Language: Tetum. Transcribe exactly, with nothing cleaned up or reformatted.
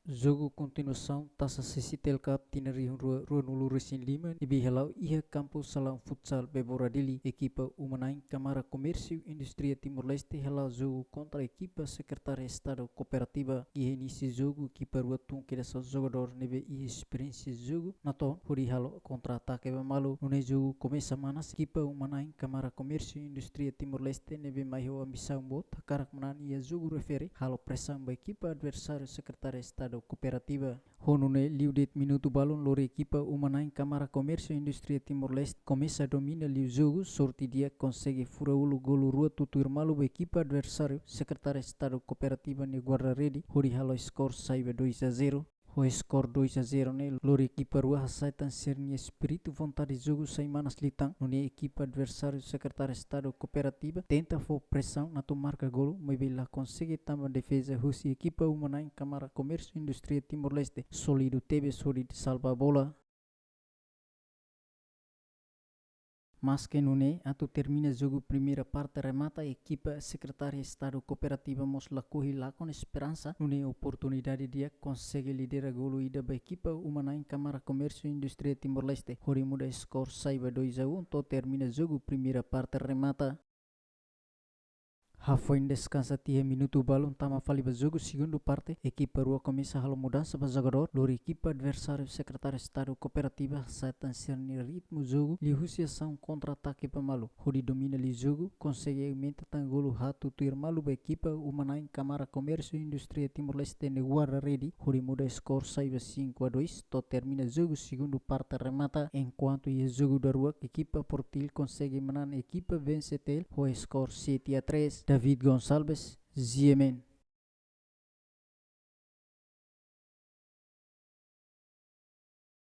Jogu kontinuasaun Tasa CCTL Cup tinan rihun rua ruanulu resin lima ne'ebé hala'o iha kampu salaun futsal Bebora Dili, ekipa Uma Na'in Kamara Komérsiu Indústria Timor-Leste hala'o jogu kontra ekipa Sekretáriu Estadu Kooperativa. Iha inísiu jogu ekipa rua tun kedas ho jogadór ne'ebé iha esperiénsia jogu natoon hodi halo kontra-atake ba malu. Nune'e jogu komesa manas, ekipa Uma Na'in Kamara Komérsiu Indústria Timor-Leste ne'ebé mai ho ambisaun boot hakarak manán iha jogu refere halo presaun ba ekipa adversáriu Sekretáriu Estadu Kooperativa. Ho nune'e liu de'it minutu balun lori ekipa Uma Na'in Kamara Komérsiu Indústria Timor-Leste komesa domina liu jogu, sorte di'ak konsege fura uluk golu rua tutuir malu ba ekipa adversáriu Sekretáriu Estadu Kooperativa nia guarda-rede hodi halo skor sai ba dois a zero. Ho skor dois a zero ne'e lori ekipa rua hasa'e tan sira-nia espíritu vontade jogu sai manas liután. Nune'e ekipa adversáriu Sekretáriu Estadu Kooperativa tenta fó presaun atu marka golu, maibé la konsege tanba defeza husi ekipa Uma Na'in Kamara Komérsiu Indústria Timor-Leste sólidu tebes hodi salva bola. Maske nune'e, atu termina jogu primeira parte remata, ekipa Sekretáriu Estadu Kooperativa mós lakohi lakon esperansa. Nune'e oportunidade di'ak konsege lidera golu ida ba ekipa Uma Na'in Kamara Komérsiu Indústria Timor-Leste hodi muda skor sai ba dois a um to'o termina jogu primeira parte remata. Hafoin deskansa tiha minutu balun tama fali ba jogu segundu parte, ekipa rua komesa halo mudansa ba jogadór, lori ekipa adversáriu Sekretáriu Estadu Kooperativa hasa'e tan sira-nia ritmu jogu liuhusi asaun kontra-atake ba malu hodi domina liu jogu, konsege aumenta tan golu haat tutuir malu ba ekipa Uma Na'in Kamara Komérsiu Indústria Timor-Leste nia guarda-rede hodi muda skor sai ba cinco a dois to'o termina jogu segundu parte remata, enkuantu iha jogu daruak ekipa Portil konsege manán ekipa VNCTL ho skor sete a três. David Gonçalves, GMN.